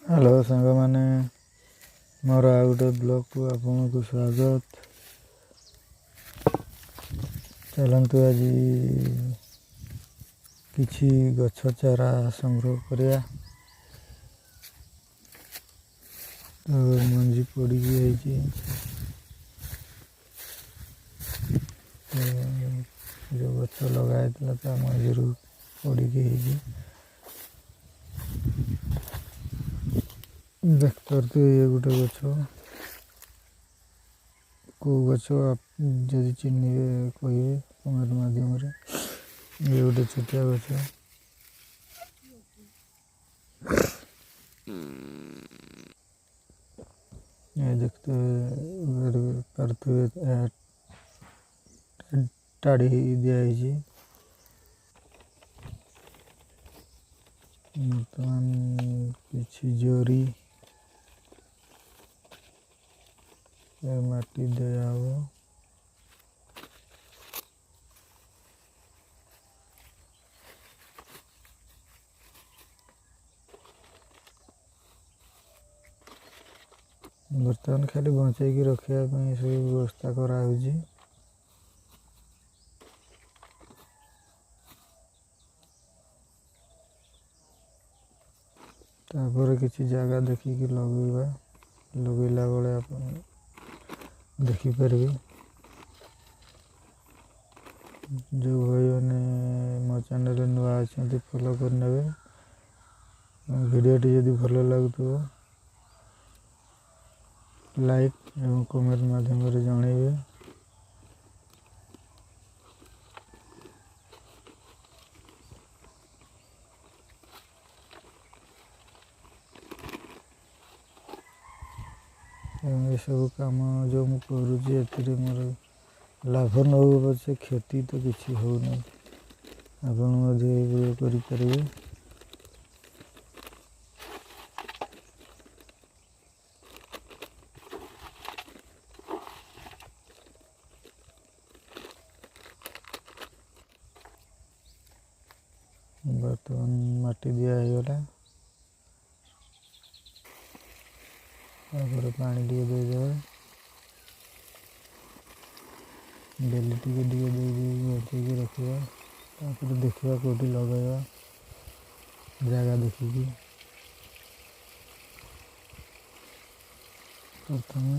Hello ସାଙ୍ଗମାନେ, ମୋର ଆଉ ଗୋଟେ ବ୍ଲଗ୍କୁ ଆପଣଙ୍କୁ ସ୍ୱାଗତ। ଚାଲନ୍ତୁ ଆଜି କିଛି ଗଛ ଚାରା ସଂଗ୍ରହ କରିବା। ତ ମଞ୍ଜି ପଡ଼ିକି ହେଇଛି, ତ ଯେଉଁ ଗଛ ଲଗା ହେଇଥିଲା ତା ମଞ୍ଜିରୁ ପଡ଼ିକି ହେଇଛି। ଦେଖିପାରୁଥିବେ ଇଏ ଗୋଟେ ଗଛ, କେଉଁ ଗଛ ଯଦି ଚିହ୍ନିବେ କହିବେ କମେଣ୍ଟ ମାଧ୍ୟମରେ। ଇଏ ଗୋଟେ ଛୋଟିଆ ଗଛ। ଏ ଦେଖତେ ପାରୁଥିବେ, ତାଡ଼ି ଦିଆହେଇଛି। ବର୍ତ୍ତମାନ କିଛି ଜରି ମାଟି ଦିଆହେବ। ବର୍ତ୍ତମାନ ଖାଲି ବଞ୍ଚେଇକି ରଖିବା ପାଇଁ ସବୁ ବ୍ୟବସ୍ଥା କରାହେଉଛି। ତାପରେ କିଛି ଜାଗା ଦେଖିକି ଲଗେଇବା। ଲଗେଇଲା ବେଳେ ଆପଣ ଦେଖିପାରିବେ। ଯେଉଁ ଭାଇମାନେ ମୋ ଚ୍ୟାନେଲରେ ନୂଆ ଅଛନ୍ତି ଫଲୋ କରିନେବେ। ଭିଡ଼ିଓଟି ଯଦି ଭଲ ଲାଗୁଥିବ ଲାଇକ୍ ଏବଂ କମେଣ୍ଟ ମାଧ୍ୟମରେ ଜଣାଇବେ। ଏବଂ ଏସବୁ କାମ ଯେଉଁ ମୁଁ କରୁଛି ଏଥିରେ ମୋର ଲାଭ ନ ହେଉ ପଛେ କ୍ଷତି ତ କିଛି ହେଉନି। ଆପଣ ମଧ୍ୟ ଏଇଭଳି କରିପାରିବେ। ବର୍ତ୍ତମାନ ମାଟି ଦିଆ ହେଇଗଲା, ତାପରେ ପାଣି ଟିକେ ଦେଇଦେବା। ଡେଲି ଟିକେ ଟିକେ ଦେଇ ଦେଇ ବଞ୍ଚେଇକି ରଖିବା। ତାପରେ ଦେଖିବା କେଉଁଠି ଲଗାଇବା, ଜାଗା ଦେଖିକି। ପ୍ରଥମେ